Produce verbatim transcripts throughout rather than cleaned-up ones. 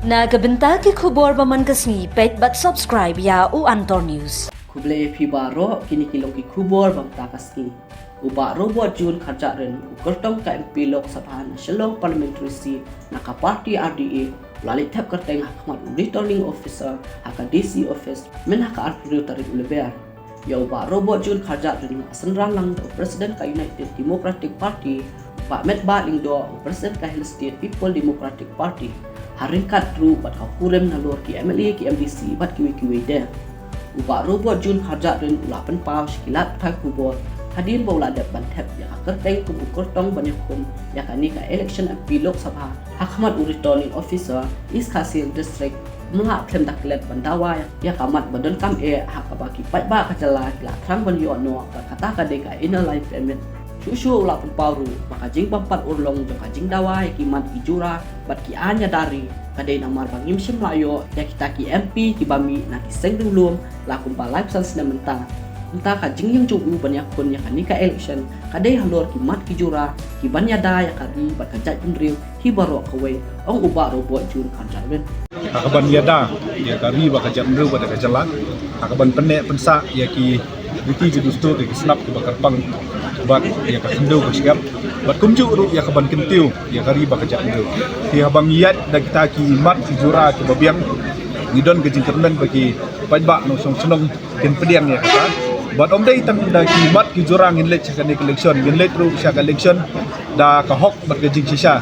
Na ka bynta ki khubor ba man ka sngi, peit bad subscribe ïa u Antor News. Khublei ïa phi baroh, kine ki long ki khubor ba mynta ka sngi. U Bah Robert June Kharjahrin, u kyrtong ka M P Lok Sabha na Shillong Parliamentary Seat na ka party R D A, u la leit thep kyrteng ha khmat u Returning Officer ha ka D C Office mynha ka arphew tarik u Lber. Ïa u Bah Robert June Kharjahrin la synran lang da u President ka United Democratic Party, Bah Metbah Lyngdoh, u President ka Hill State People Democratic Party, ha ryngkat ruh bad ka kurim nalor ki M L A, ki M D C bad kiwei kiwei de. U Bah Robert June Kharjahrin u la pynpaw sha ki lad pathai khubor hadien ba u la dep ban thep ïa ka kyrteng kum u kyrtong ban ïakhun ïa kane ka election M P Lok Sabha ha khmat u Returning Officer East Khasi Hills District, um lah khlem da klet ban dawa ïa ka mat ba donkam eh ha kaba ki paidbah ka jylla ki la thrang ban ïoh noh, bad kata ka dei ka Inner Line Permit. Shuh shuh u la pynpaw ruh ba ka jingbym pat urlong jong ka jingdawa ïa ki mat ki jura bad ki aiñ ïada ri ka dei namar ba ngim shym la ïoh ïa kita ki M P kiba mih na ki seng riewlum la kumba laiphew san snem mynta. Kumta ka jingïeng jong u ban ïakhun ïa kane ka election ka dei halor ki mat ki jura kiban ïada ïa ka ri bad ka jaitbynriew hi baroh kawei, ong u Bah Robert June Kharjahrin. Ha kaban ïada ïa ka ri bad ka jaitbynriew bad ka jylla, ha kaban pynneh pynsah ïa ki riti ki dustur, ïa ki snap kiba kyrpang bad ïa ka khyndew ka shyiap, bad kumjuh ruh ïa kaban kyntiew ïa ka ri bad ka jaitbynriew. Te haba ngi ïaid da kita ki mat ki jura kiba biang, ngi don ka jingkyrmen ba ki paidbah nongshong shnong kin pdiang ïa kata. Bad ym dei tang da ki mat ki jura ngin leit sha kane ka election, ngin leit ruh sha ka election da ka hok bad ka jingshisha.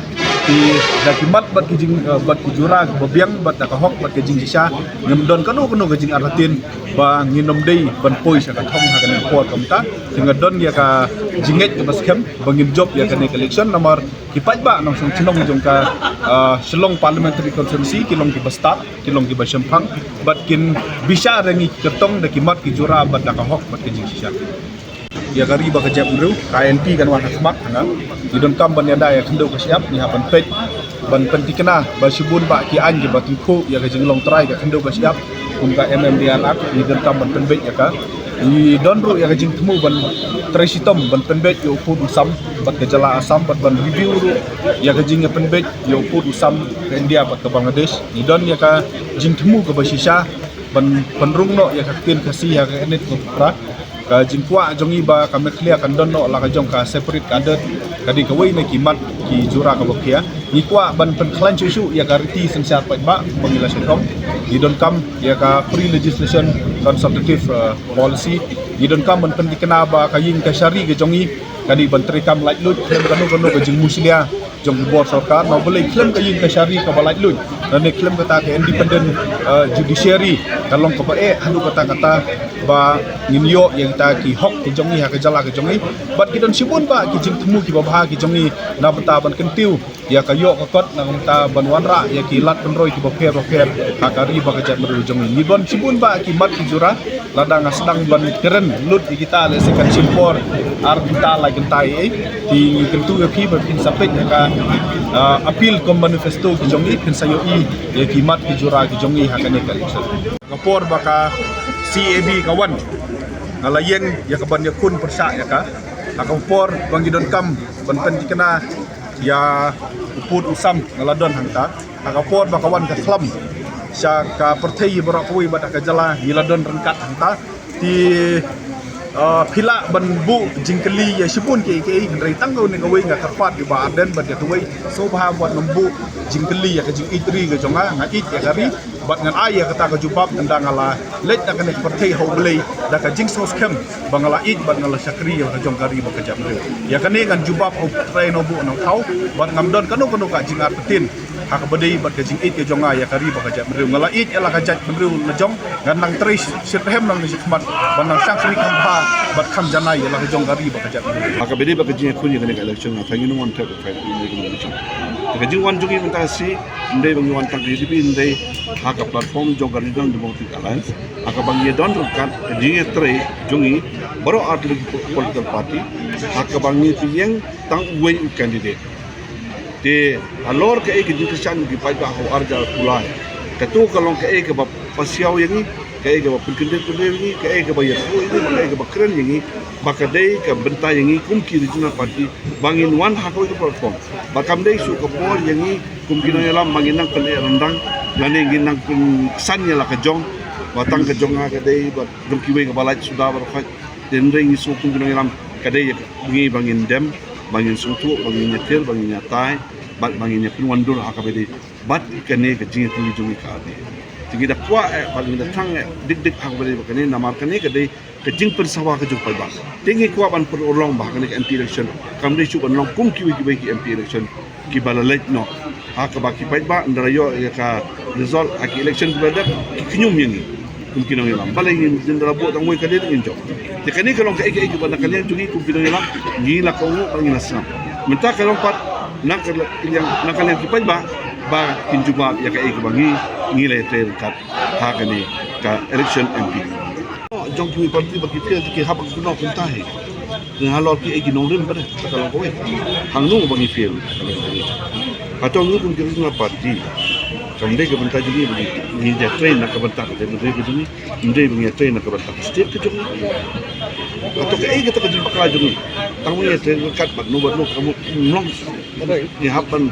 Te da ki mat bad ki jing, eh, bad ki jura kiba biang bad da ka hok bad ka jingshisha, ngim don kano kano ka jingartatien ba ngin ym dei ban poi sha ka thong ha kane ka por. Kumta te nga don ïa ka jingngeit kaba skhem ba ngin jop ïa kane ka election namar ki paidbah nongshong shnong jong ka, ah, Shillong Parliamentary Constituency ki long kiba stad, ki long kiba shemphang bad kin bishar ïa ngi ki kyrtong da ki mat ki jura bad da ka hok bad ka jingshisha. Ïa ka ri bad ka jaitbynriew, ka I N P kan wan ha khmat ha nga. Ngi donkam ban ïada ïa ka khyndew ka shyiap, ngi hap ban peit, ban pynthikna ba shibun bah ki aiñ kiba tyngkhuh ïa ka jinglong trai ka khyndew ka shyiap, kum ka M M D R Act, ngi donkam ban pynbeit ïa ka. Ngi don ruh ïa ka jingthmu ban trei shitom ban pynbeit ïa u pud u sam bad ka jylla Assam bad ban review ruh ïa ka jingïapynbeit ïa u pud u sam ka India bad ka Bangladesh. Ngi don ïa ka jingthmu kaba shisha ban pynrung noh ïa ka ktien Khasi ha ka Unit kaba phra. Ka jingkwah jong ngi ba ka Meghalaya kan don noh la ka jong ka separate cadre, ka dei kawei na ki mat ki jura kaba khia. Ngi kwah ban pynkhlaiñ shuh shuh ïa ka riti synshar paidbah ba ngi la shah kham. Ngi donkam ïa ka pre-legislation consultative, eh, policy. Ngi donkam ban pynthikna ba ka ïing ka shari ka jong ngi ka dei ban treikam laitluid khlem kano kano ka jingmushlia jong ki bor sorkar. Namar balei khlem ka ïing ka shari kaba laitluid, lane khlem kata ka independent, eh, judiciary ka long kaba eh haduh katta katta ba ngin ïoh ïa kita ki hok ki jong ngi ha ka jylla ka jong ngi. Bad ki don shibun bah ki jingthmu kiba bha ki jong ngi na bynta ban kyntiew ïa ka ïoh ka kot, na bynta ban wanrah ïa ki lad pynroi kiba pher ba pher ha ka ri bad ka jaitbynriew jong ngi. Ngi don shibun bah ki mat ki jura. Lada nga sdang ban kren lut ïa kita, lehse kan shim por ar kynta lai kynta ei ei. Te ngi kyntu ïa phi ba phin sa peit ïa ka, ah, appeal cum manifesto ka jong ngi, phin sa ïohi ïa ki mat ki jura ki jong ngi ha kane ka election. Ka por ba ka C A B ka wan, nga la ïeng ïa ka ban ïakhun pyrshah ïa ka. Ha ka por ba ngi donkam ban pynthikna ïa u pud u sam, nga la don hangta. Ha ka por ba ka wan ka khlam sha ka pyrthei baroh kawei bad ka jylla, ngi la don ryngkat hangta. Te, ah, phi lah ban buh jingkylli ïa shibun kiei kiei, hynrei tang kawei na kawei nga kyrpad ïa Bah Ardent bad ïa kawei, sngewbha wat nym buh jingkylli ïa ka jingïeit ri ka jong nga. Nga ïeit ïa ka ri bad ngan ai ïa kata ka jubab ynda nga la leit na kane ka pyrthei ha U Blei da ka jingsngewskhem ba nga la ïeit bad nga la shakri ïa la ka jong ka ri bad ka jaitbynriew. Ïa kane ngan jubab ha U Trai Nongbuh Nongthaw bad ngam don kano kano ka jingartatien ha kaba dei bad ka jingïeit ka jong nga ïa ka ri bad ka jaitbynriew. Nga la ïeit ïa la ka jaitbynriew la jong, ngan nang trei shitrhem nang shikhmat ban nang shakri kham bha bad kham janai ïa la ka jong ka ri bad ka jaitbynriew. Ha kaba dei bad ka jingïakhun ïa kane ka election, nga tang ngi wan thep ka election. Te ka jingwan jong ngi mynta shi, ym dei ba ngi wan tang ka U D P, ym dei, ha ka platform jong ka Regional Democratic Alliance, ha kaba ngi don ryngkat ka jingïatrei jong ngi baroh artylli ki political party, ha kaba ngi pynïeng tang uwei u candidate. Te halor kaei ka jingkyrshan ki paidbah ha u ar hajar arphew lai, kato ka long kaei kaba pasiaw ïa ngi, kaei kaba pynkyndit kyndit ïa ngi, kaei kaba ïathuh ïa ngi, kaei kaba kren ïa ngi, ba ka dei ka bynta ïa ngi kum ki regional party ba ngin wan ha kawei ka platform. Ba kam dei shuh ka por ïa ngi kum ki nongïalam ba ngin nang pyneh ryndang Lane ngin nang pynsan ïa la ka jong, ba tang ka jong nga ka dei ba jong kiwei kaba lait suda baroh khoit. Hynrei ngi sngew kum ki nongïalam ka dei ïa ngi ba ngin dem, ba ngin sngewthuh, ba ngin ïathir, ba ngin ïatai, bad ba ngin ïapynwandur ha kaba dei bad kane ka jingïatylli jong ngi ka R D A. Te ngi da kwah eh bad ngi da thrang eh dik dik ha kaba dei bad kane, namar kane ka dei ka jingpynsawa ka jong paidbah. Te ngi kwah ban pynurlong ba ha kane ka M P election kam dei shuh ban long kum kiwei kiwei ki M P election kiba la leit noh. Ha kaba ki paidbah ynda la ïoh ïa ka result ha ki election kiba la dep, ki khñium ïa ngi kum ki nongïalam. Balei ngin, ynda la buh tang wei ka dei ngin jop? Te kane ka long kaei kaei kaba na ka liang jong ngi kum ki nongïalam ngi la kohnguh bad ngi la sngap. Mynta ka long pat na ka liang, na ka liang ki paidbah ba kin jubab ïa kaei kaba ngi, ngi la ïatrei ryngkat ha kane ka election M P. Jong kiwei party ba ki fail ki hap ban kynnoh kumta hi. Ngi halor kiei ki nongrim ba dei, ta ka long kawei. Hangno ba ngi fail, ta ka long kawei. Hato ngi kum ki regional party, kam dei ka bynta jong ngi ba ngi, ngi ïatrei na ka bynta ka jaitbynriew ka jong ngi, ym dei ba ngi ïatrei na ka bynta ka state ka jong ngi. Hato kaei kata ka jingbakla jong ngi? Tang ba ngi ïatrei ryngkat bad no bad no, ka mut ym long. Ngi hap ban,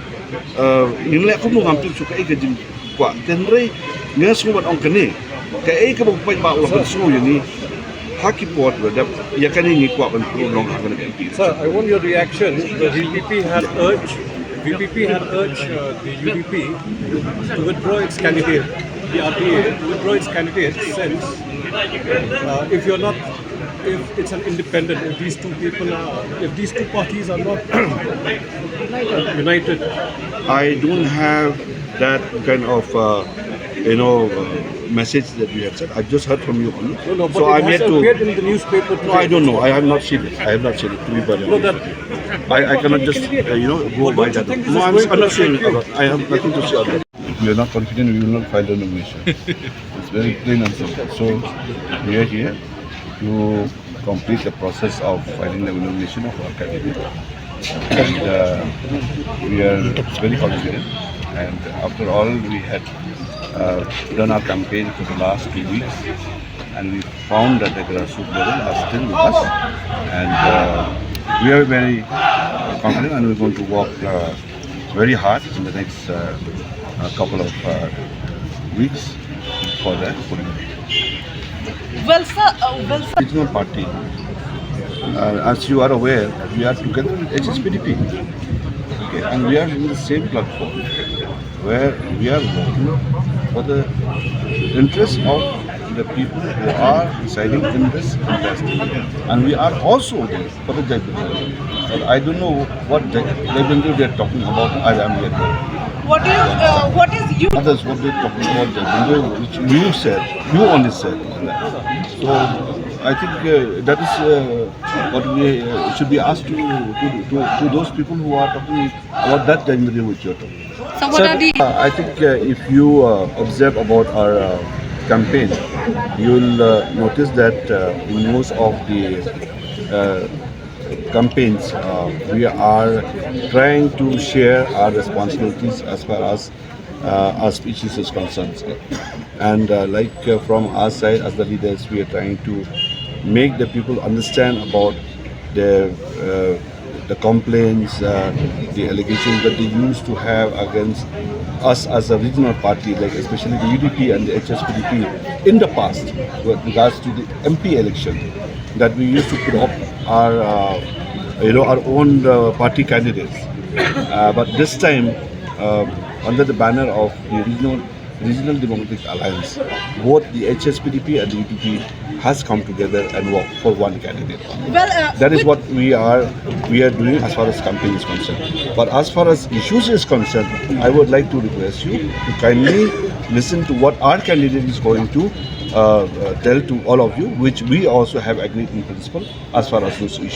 eh, ngin leh kumno ngam tip shuh kaei ka jing kwah. Hynrei nga sngew ban ong kane, kaei kaba u paidbah u la pynsngew ïa ngi ha ki por ba dep, ïa kane ngi kwah ban pynurlong ha kane ka M P. Sir, I want your reaction. The V P P had urged, V P P had urged, uh, the U D P to withdraw its candidate, the R P A, to withdraw its candidate since, uh, if you're not if it's an independent, if these two people are, if these two parties are not united. I don't have that kind of, uh, you know, uh, message that you have said. I just heard from you only. No, no, but so it I'm has yet to appeared in the newspaper today. No, I don't know. I have not seen it. I have not seen it, to be very honest with you. I, I cannot just, uh, you know, go by that. No, I'm, I'm not saying about. I have nothing to say on that. If we are not confident, we will not file the nomination. It's very plain and simple. So we are here to complete the process of filing the nomination of our candidate. And uh, we are very confident. And after all, we had uh, done our campaign for the last two weeks, and we found that the grassroots level are still with us. And uh, we are very confident, and we're going to work uh, very hard in the next uh, uh, couple of uh, weeks for the polling. Well, sir, uh, well, sir. Regional party. Uh, as you are aware, we are together with H S P D P. Okay, and we are in the same platform where we are working for the interests of the people who are residing in this industry. And we are also there for the Jaibundhar. But I don't know what Jai-, Jaibundhar they are talking about. I am here. What do you, uh, what is you? Others, what they are talking about Jaibundhar, which you said, you only said. So I think uh, that is uh, what we uh, should be asked to, to, to, to those people who are talking about that Jaibundhar which you are talking. So what are the Uh, I think uh, if you uh, observe about our uh, campaign, you'll uh, notice that uh, in most of the uh, campaigns, uh, we are trying to share our responsibilities as far as uh, our species is concerned. And uh, like uh, from our side as the leaders, we are trying to make the people understand about the uh, the complaints, uh, the allegations that they used to have against us as a regional party, like especially the U D P and the H S P D P in the past, with regards to the M P election, that we used to put up our, uh, you know, our own uh, party candidates. Uh, but this time, uh, under the banner of the regional Regional Democratic Alliance, both the H S P D P and the U D P has come together and worked for one candidate. Well, uh, that is with what we are we are doing as far as campaign is concerned. But as far as issues is concerned, I would like to request you to kindly listen to what our candidate is going to uh, uh, tell to all of you, which we also have agreed in principle as far as those issues.